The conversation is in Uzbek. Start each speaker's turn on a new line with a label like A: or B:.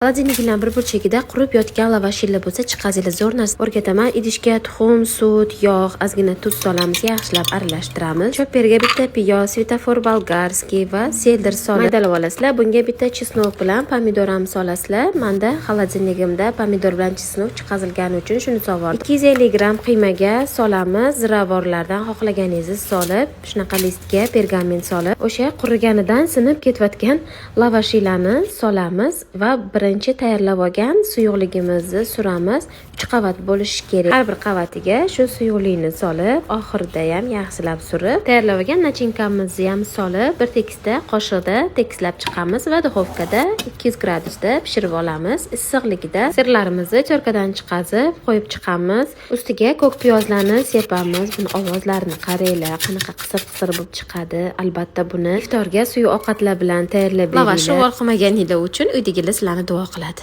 A: Холодильник inglar bir burchagida qurib yotgan lavashinglar bo'lsa, chiqazinglar. Zo'r narsa o'rgataman. Idishga tuxum, sut, yog', ozgina tuz solamiz, yaxshilab aralashtiramiz. Chopperga bitta piyoz, светофор болгарский va селдер solib maydalab olasizlar. Bunga bitta чеснок bilan pomidor ham solasizlar. Manda холодильник imda pomidor bilan чеснок chiqazilgani uchun shuni solib oldim. 250 gramm qiymaga solamiz. Ziravorlardan xohlaganingizni solib, shunaqa listga pergament solib, o'sha quriganidan sinib ketayotgan lavashiylarni solamiz va birinchi tayyorlab olgan suyuqligimizni suramiz. 3 qavat bo'lishi kerak. Har bir qavatiga shu suyuqlikni solib, oxirida ham yaxshilab surib, tayyorlab olgan начинка mizni ham solib, bir tekisda qoshiqda tekislab chiqamiz va duxovkada 200 gradusda pishirib olamiz. Issiqligida sirlarimizni тёрка dan chiqazib qo'yib chiqamiz. Ustiga ko'k piyozlarni sepamiz. Buni ovozlarini qaranglar, qanaqa qisir-qisir bo'lib chiqadi. Albatta buni iftorga suyuq ovqatlar bilan tayyorlab beringlar. Lavashni qilmaganinglar uchun uydagilar sizlarni duo qiladi.